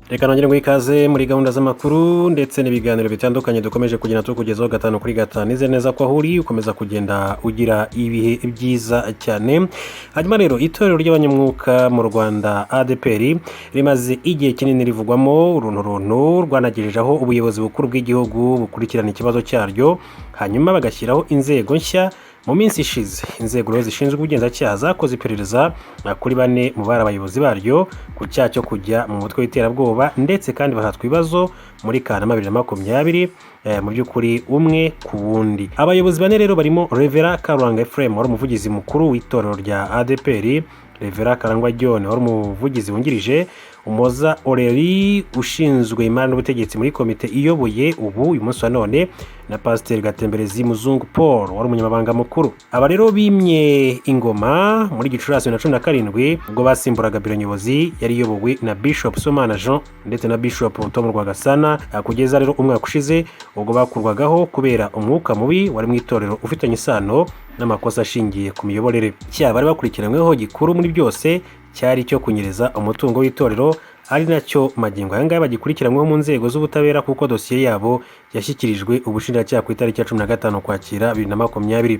Reka nongere ngo ikaze muri gahunda z'amakuru ndetse n'ibiganiro bitandukanye dukomeje kugenda tukugezaho gatanu kuri gatanu. Nizere neza ko aho uri ukomeza kugenda ugira ibihe byiza cyane. Hanyuma rero, itorero ry'abanyamwuka mu Rwanda, ADEPR, rimaze igihe kinini rivugwamo uruntu runtu, rwanagejejeho ubuyobozi bukuru bw'igihugu bukurikirana ikibazo cyaryo, hanyuma bagashyiraho inzego nshya mu minsi ishize. Inzego rero zishinzwe ubugenzacyaha zakoze iperereza kuri bane mu bari abayobozi baryo ku cyaha cyo kujya mu mutwe w'iterabwoba, ndetse kandi bahatwa ibibazo muri Kanama 2020, mu by'ukuri umwe ku wundi. Abayobozi bane rero barimo Reverend Karuranga Ephraim wari umuvugizi mukuru w'itorero rya ADEPR, Reverend Karangwa John wari umuvugizi wungirije, Umuhoza Aurelie ushinzwe imari n'ubutegetsi muri komite iyoboye ubu uyu munsi wa none, na Pasiteri Gatemberezi Muzungu Paul wari umunyamabanga mukuru. Aba rero bimye ingoma muri Gicurasi 2017, ubwo basimburaga biro nyobozi yari iyobowe na Bishop Somana Jean ndetse na Bishop Tom Rwagasana, kugeza rero umwaka ushize ubwo bakurwagaho kubera umwuka mubi wari mu itorero ufitanye isano n'amakosa ashingiye ku miyoborere. Icyaha bari bakurikiranyweho gikuru muri byose cyari icyo kunyereza umutungo w'itorero, ari nacyo magingo aya ngaya bagikurikiranyweho mu nzego z'ubutabera, kuko dosiye yabo yashyikirijwe ubushinjacyaha ku itariki ya 15 Ukwakira 2020.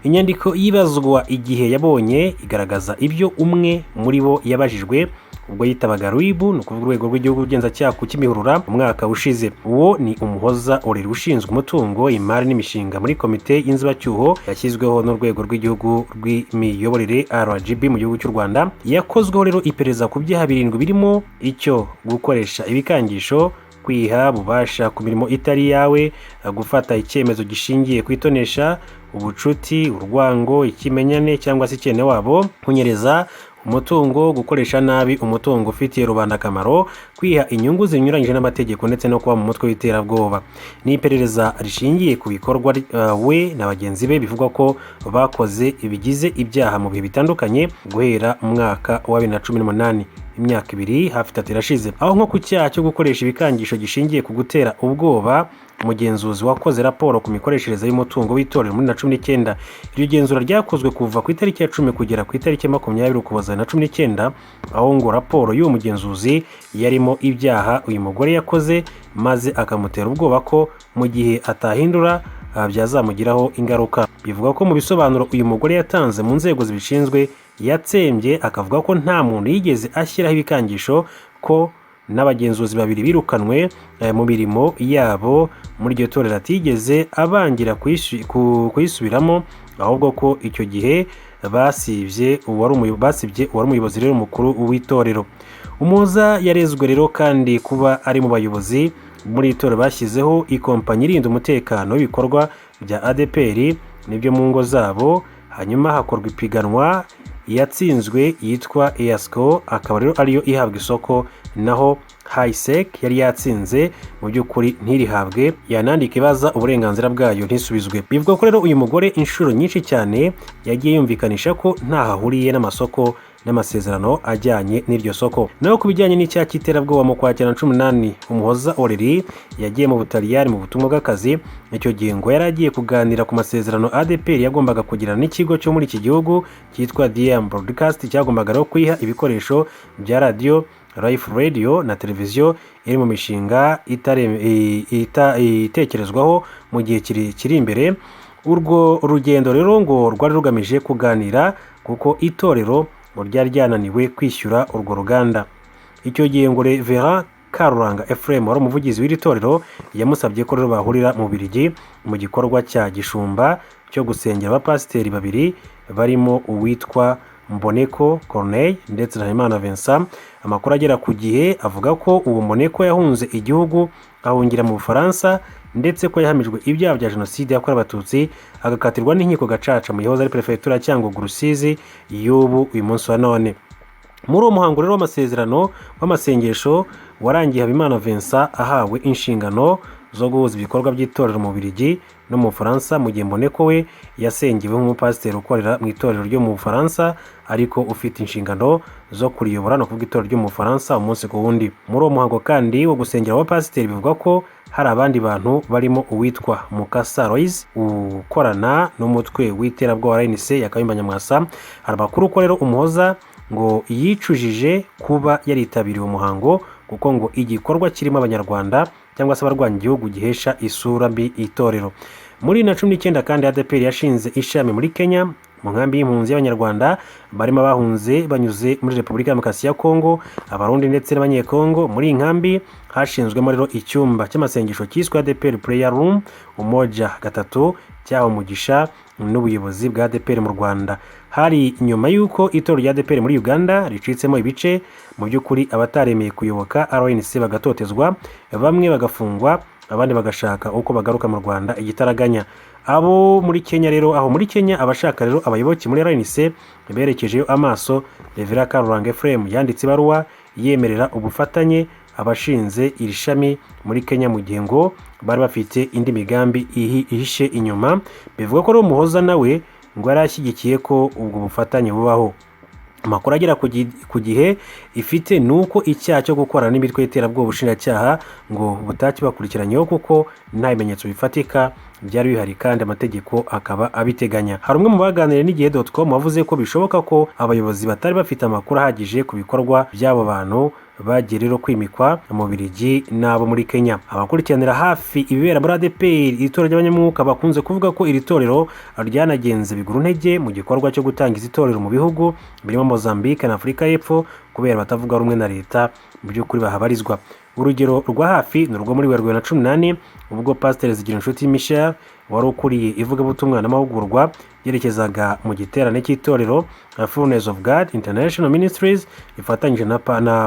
Inyandiko y'ibazwa Igihe yabonye igaragaza ibyo umwe muri bo yabajijwe ubwo yitabaga RIB, ni ukuvuga Urwego rw'Igihugu Ubugenzacyaha, ku Kimihurura umwaka ushize. Uwo ni Umuhoza Aurelie ushinzwe umutungo, imari n'imishinga muri komite y'inzibacyuho yashyizweho n'Urwego rw'Igihugu rw'Imiyoborere, RGB, mu gihugu cy'u Rwanda. Yakozweho rero iperereza ku byaha birindwi, birimo icyo gukoresha ibikangisho, kwiha ububasha ku mirimo itari iyawe, gufata icyemezo gishingiye ku itonesha, ubucuti, urwango, ikimenyane cyangwa se icyene wabo, kunyereza umutungo, gukoresha nabi umutungo ufitiye rubanda akamaro, kwiha inyungu zinyuranyije n'amategeko, ndetse no kuba mu mutwe w'iterabwoba. Ni iperereza rishingiye ku bikorwa we na bagenzi be bivugwa ko bakoze bigize ibyaha mu bihe bitandukanye guhera mu mwaka wa 2018. Imyaka 2, hafi 3 irashize. Aho nko ku cyaha cyo gukoresha ibikangisho gishingiye ku gutera ubwoba umugenzuzi wakoze raporo ku mikoreshereze y'umutungo w'itorero muri 2019, iryo genzura ryakozwe kuva ku itariki ya 10 kugera ku itariki ya 20 Ukuboza 2019, aho ngo raporo y'uwo mugenzuzi yarimo ibyaha uyu mugore yakoze, maze akamutera ubwoba ko mu gihe atahindura byazamugiraho ingaruka. Bivuga ko mu bisobanuro uyu mugore yatanze mu nzego zibishinzwe, yatsembye akavuga ko nta muntu yigeze ashyiraho ibikangisho, ko n'abagenzuzi babiri birukanwe mu mirimo yabo muri iryo torero atigeze abangira kuyisubiramo, ahubwo ko icyo gihe basibye uwari umuyobozi rero mukuru w'itorero. Umuhoza yarezwe rero kandi kuba ari mu bayobozi muri iri torero bashyizeho ikompanyi irinda umutekano w'ibikorwa bya ADEPR n'ibyo mu ngo zabo, hanyuma hakorwa ipiganwa, iyatsinzwe yitwa EASCO akaba rero ariyo ihabwa isoko, naho Hisec yari yatsinze mu by'ukuri ntirihabwe, yanandika ibaza uburenganzira bwayo ntisubizwe. Bivuga ko rero uyu mugore inshuro nyinshi cyane yagiye yumvikanisha ko ntaho ahuriye n'amasoko n'amasezerano ajyanye n'iryo soko. Naho ku bijyanye n'icyaha cy'iterabwoba, mu Kwakira 18 Umuhoza Aurelie yagiye mu Butaliyani mu butumwa bw'akazi. Icyo gihe ngo yari agiye kuganira ku masezerano ADEPR yagombaga kugirana n'ikigo cyo muri iki gihugu cyitwa DM Broadcast, cyagombaga rero kuyiha ibikoresho bya radiyo Life Radio na televiziyo iri mu mishinga itekerezwaho mu gihe kiri imbere. Urwo rugendo rero ngo rwari rugamije kuganira kuko itorero ngo ryari ryananiwe kwishyura urwo ruganda. Icyo gihe ngo Reverend Karuranga Ephraim wari umuvugizi w'iri torero yamusabye ko rero bahurira mu Bubiligi mu gikorwa cya gishumba cyo gusengera abapasiteri babiri barimo uwitwa Mboneko Corneille ndetse na Habimana Vincent. Amakuru agera ku Gihe avuga ko uwo Mboneko yahunze igihugu ahungira mu Bufaransa, ndetse ko yahamijwe ibyaha bya jenoside yakorewe Abatutsi, agakatirwa n'inkiko gacaca mu gihozo ari perefegitura ya Cyangugu, Rusizi y'ubu uyu munsi wa none. Muri uwo muhango rero w'amasezerano w'amasengesho warangiye Habimana Vincent ahawe inshingano zo guhuza ibikorwa by'itorero mu Bubiligi no mu Bufaransa, mu gihe Mboneko we yasengewe nk'umupasiteri ukorera mu itorero ryo mu Bufaransa ariko ufite inshingano zo kuriyobora, no kuvuga itorero ryo mu Bufaransa, umunsi ku wundi. Muri uwo muhango kandi wo gusengera abapasiteri, bivugwa ko hari abandi bantu barimo uwitwa Mukasa Loise ukorana n'umutwe w'iterabwoba RNC ya Kayumba Nyamwasa. Hari amakuru ko rero Umuhoza ngo yicujije kuba yaritabiriye umuhango, kuko ngo igikorwa kirimo Abanyarwanda cyangwa se abarwanya igihugu gihesha isura mbi itorero. Muri 2019 kandi ADEPR yashinze ishami muri Kenya mu nkambi y'impunzi y'Abanyarwanda barimo abahunze banyuze muri Repubulika ya Demokarasi ya Kongo, Abarundi ndetse n'Abanyekongo. Muri iyi nkambi hashinzwemo rero icyumba cy'amasengesho cyiswe ADEPR Prayer Room Umoja 3, cyahawe umugisha n'ubuyobozi bwa ADEPR mu Rwanda. Hari nyuma y'uko itorero rya ADEPR muri Uganda ricitsemo ibice, mu by'ukuri abataremeye kuyoboka RNC bagatotezwa, bamwe bagafungwa, abandi bagashaka uko bagaruka mu Rwanda igitaraganya. Abo muri Kenya rero, aho muri Kenya abashaka rero abayoboke muri RNC berekejeyo amaso. Reverend Karuranga Ephraim yanditse ibaruwa yemerera ubufatanye abashinze iri shami muri Kenya, mu gihe ngo bari bafite indi migambi ihishe inyuma. Bivuga ko rero Muhoza nawe ngo yari ashyigikiye ko ubwo bufatanye bubaho. Amakuru agera ku gihe ifite ni uko icyaha cyo gukorana n'imitwe y'iterabwoba ubushinjacyaha ngo butakibakurikiranyeho, kuko nta bimenyetso bifatika byari bihari kandi amategeko akaba abiteganya. Hari umwe mu baganiriye n'igihe.com wavuze ko bishoboka ko abayobozi batari bafite amakuru ahagije ku bikorwa by'abo bantu bagiye rero kwimikwa mu Birigi n'abo muri Kenya. Abakurikiranira hafi ibibera muri ADEPR, itorero ry'abanyamwuka, bakunze kuvuga ko iri torero ryanagenze biguru ntege mu gikorwa cyo gutangiza itorero mu bihugu birimo Mozambique na Afurika y'Epfo, kubera batavuga rumwe na leta mu by'ukuri bahabarizwa. Urugero rwa hafi ni urwo muri Werurwe 2018, ubwo Pasiteri Zigirinshuti Michel wari ukuriye ivugabutumwa n'amahugurwa yerekezaga mu giterane cy'itorero Fullness of God International Ministries rifatanyije na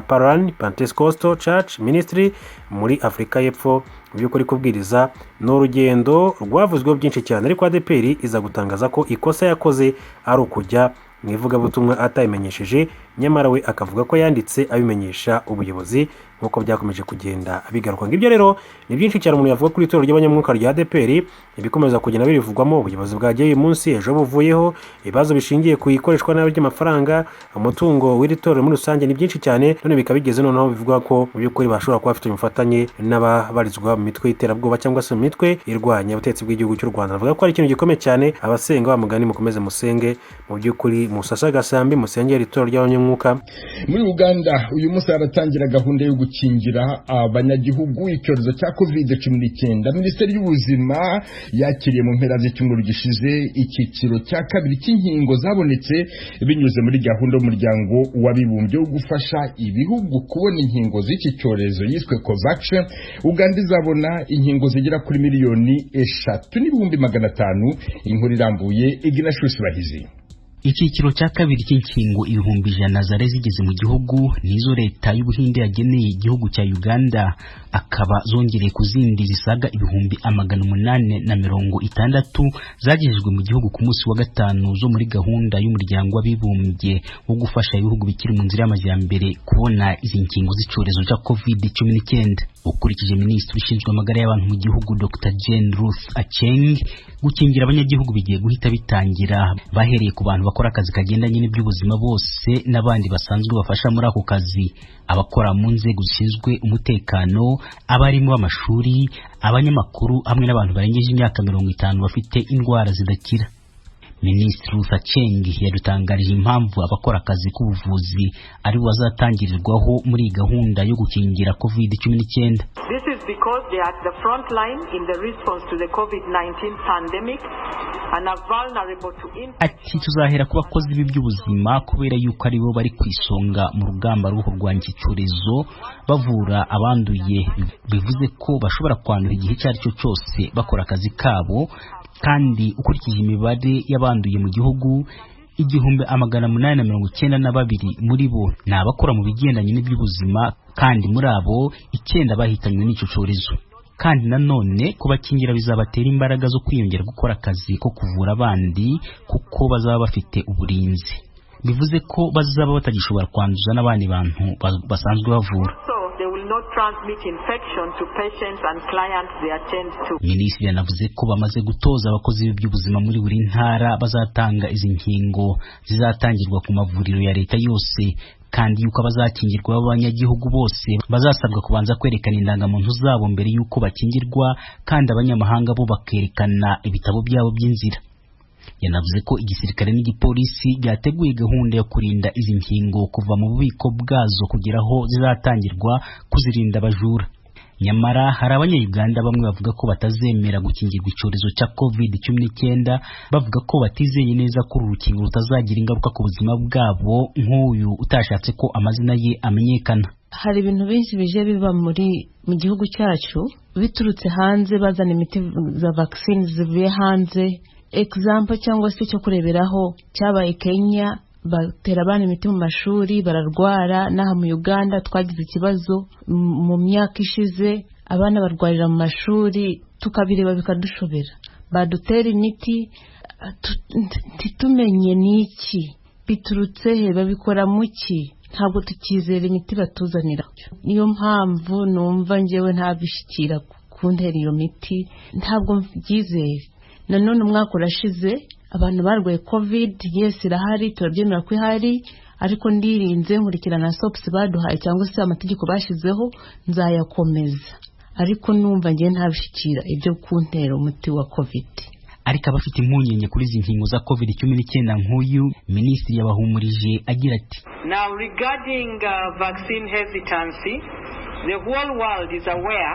Paran Pentecostal Church Ministry muri Afurika y'Epfo mu by'ukuri kubwiriza. Ni urugendo rwavuzweho byinshi cyane, ariko ADEPR iza gutangaza ko ikosa yakoze ari ukujya mu ivugabutumwa atabimenyesheje, nyamara we akavuga ko yanditse abimenyesha ubuyobozi, nk'uko byakomeje kugenda bigaruka. Ngibyo rero, ni byinshi cyane umuntu yavuga kuri itorero ry'abanyamwuka rya ADEPR, ibikomeza kugenda birivugwamo, ubuyobozi bwagiye uyu munsi, ejo buvuyeho, ibibazo bishingiye ku ikoreshwa nabi ry'amafaranga, umutungo w'iri torero muri rusange, ni byinshi cyane. None bikaba bigeze noneho bivuga ko mu by'ukuri bashobora kuba bafite ubufatanye n'ababarizwa mu mitwe y'iterabwoba cyangwa se mu mitwe irwanya ubutegetsi bw'igihugu cy'u Rwanda. Bavuga ko ari ikintu gikomeye cyane. Abasenga wa mugani, mukomeze musenge, mu by'ukuri musase agasambi, musengere itorero ry'abanyamwuka. Muri Uganda uyu munsi haratangira gahunda yo gukingira abanyagihugu icyorezo cya COVID-19. Minisiteri y'Ubuzima yakiriye mu mpera z'icyumweru gishize icyiciro cya kabiri cy'inkingo zabonetse binyuze muri gahunda y'Umuryango w'Abibumbye wo gufasha ibihugu kubona inkingo z'iki cyorezo yiswe COVAX. Uganda izabona inkingo zigera kuri 3,500,000. Inkuru irambuye, Ignatius Bahizi. Icyiciro cya kabiri cy'inkingo 100,000 zari zigeze mu gihugu nizo leta y'Ubuhinde yageneye igihugu cya Uganda, akaba zongereye ku zindi zisaga 860,000 zagejejwe mu gihugu ku munsi wa gatanu, zo muri gahunda y'Umuryango w'Abibumbye wo gufasha ibihugu bikiri mu nzira y'amajyambere kubona izi nkingo z'icyorezo cya COVID-19. Ukurikije minisitiri ushinzwe amagara y'abantu mu gihugu, Dr Jane Ruth Aceng, gukingira abanyagihugu bigiye guhita bitangira, bahereye ku bantu bakora akazi kagendanye n'iby'ubuzima bose n'abandi basanzwe bafasha muri ako kazi, abakora mu nzego zishinzwe umutekano, abarimu b'amashuri, abanyamakuru hamwe n'abantu barengeje imyaka 50 bafite indwara zidakira. Minisitiri Ruth Aceng yadutangarije impamvu abakora akazi k'ubuvuzi ari bo bazatangirirwaho muri iyi gahunda yo gukingira COVID-19. This is because they are at the front line in the response to the COVID-19 pandemic and are vulnerable to Ati: "Tuzahera ku bakozi b'iby'ubuzima kubera yuko aribo bari ku isonga mu rugamba rwo kurwanya iki cyorezo, bavura abanduye, bivuze ko bashobora kwandura igihe icyo ari cyo cyose bakora akazi kabo. Kandi ukurikije imibare y'abanduye mu gihugu, 1892 muri bo ni abakora mu bigendanye n'iby'ubuzima, kandi muri abo icyenda bahitanywe n'icyo cyorezo. Kandi nanone kubakingira bizabatera imbaraga zo kwiyongera gukora akazi ko kuvura abandi, kuko bazaba bafite uburinzi, bivuze ko bazaba batagishobora kwanduza n'abandi bantu basanzwe bavura." So they will not transmit infection to patients and clients they attend to. Minisitiri yanavuze ko bamaze gutoza abakozi b'iby'ubuzima muri buri ntara bazatanga izi nkingo zizatangirwa ku mavuriro ya leta yose, kandi yuko abazakingirwa b'abanyagihugu bose bazasabwa kubanza kwerekana indangamuntu zabo mbere y'uko bakingirwa, kandi abanyamahanga bo bakerekana ibitabo byabo by'inzira. Yanavuze ko igisirikare n'igipolisi byateguye gahunda yo kurinda izi nkingo kuva mu bubiko bwazo kugera aho zizatangirwa, kuzirinda abajura. Nyamara hari abanya-Uganda bamwe bavuga ko batazemera gukingirwa icyorezo cya COVID-19, bavuga ko batizeye neza ko uru rukingo rutazagira ingaruka ku buzima bwabo, nk'uyu utashatse ko amazina ye amenyekana. Hari ibintu byinshi bije biba muri mu gihugu cyacu biturutse hanze, bazana imiti za vaccine zivuye hanze. Example cyangwa se cyo kureberaho cyabaye Kenya, batera abana imiti mu mashuri bararwara. N'aha mu Uganda twagize ikibazo mu myaka ishize, abana barwarira mu mashuri, tukabireba bikadushobera. Badutera imiti ntitumenye n'iki biturutse he, babikora mu ki, ntabwo tukizera imiti batuzanira. Niyo mpamvu numva ngewe ntabishyikira kuntera iyo miti, ntabwo mbyizeye. Nanone umwaka urashize abantu barwaye COVID. Yes, irahari, turabyemera ko ihari, ariko ndirinze, nkurikirana SOPs baduhaye cyangwa se amategeko bashyizeho, nzayakomeza, ariko numva ngewe ntabishyikira ibyo kuntera umuti wa COVID. Ariko abafite impungenge kuri izi nkingo za COVID-19 nk'uyu, minisitiri yabahumurije agira ati: Now regarding vaccine hesitancy, the whole world is aware.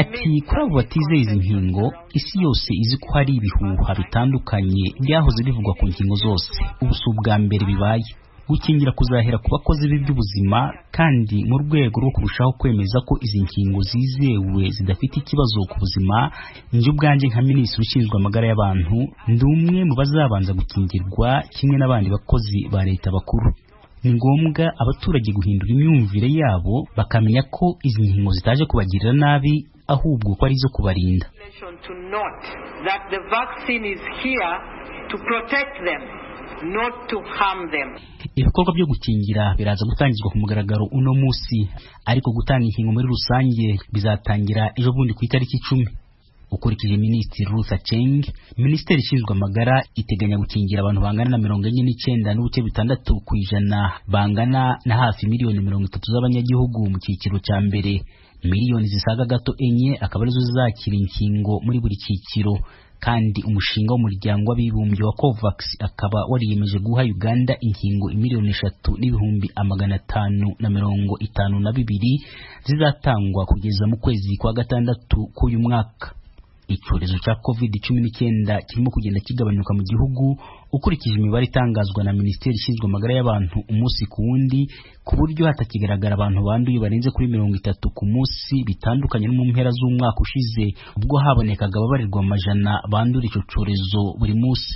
Ati: "Kuri abo batizeye izi nkingo, isi yose izi ko hari ibihuha bitandukanye byahoze bivugwa ku nkingo zose. Ubu si ubwa mbere bibaye. Gukingira kuzahera ku bakozi b'iby'ubuzima, kandi mu rwego rwo kurushaho kwemeza ko izi nkingo zizewe, zidafite ikibazo ku buzima, njye ubwanjye nka minisitiri ushinzwe amagara y'abantu ndi umwe mu bazabanza gukingirwa kimwe n'abandi bakozi ba leta bakuru. Ni ngombwa abaturage guhindura imyumvire yabo, bakamenya ko izi nkingo zitaje kubagirira nabi, ahubwo ko ari izo kubarinda." To note that the vaccine is here to protect them, not to harm them. Ibikorwa byo gukingira biraza gutangizwa ku mugaragaro uno munsi, ariko gutanga inkingo muri rusange bizatangira ejo bundi ku itariki 10. Ukurikije Minisitiri Ruth Aceng, Minisiteri ishinzwe amagara iteganya gukingira abantu bangana na 49.6%, bangana na hafi miliyoni 30 z'abanyagihugu mu cyiciro cya mbere. Miliyoni zisaga gato 4 akaba arizo zizakira inkingo muri buri cyiciro. Kandi umushinga w'umuryango w'abibumbye wa COVAX akaba wariyemeje guha Uganda inkingo 3,552,000 zizatangwa kugeza mu kwezi kwa gatandatu k'uyu mwaka. Icyorezo cya COVID-19 kirimo kugenda kigabanyuka mu gihugu, ukurikije imibare itangazwa na Minisiteri ishinzwe amagara y'abantu umunsi ku wundi, ku buryo hatakigaragara abantu banduye barenze kuri 30 ku munsi, bitandukanye no mu mpera z'umwaka ushize ubwo habonekaga ababarirwa amajana bandura icyo cyorezo buri munsi.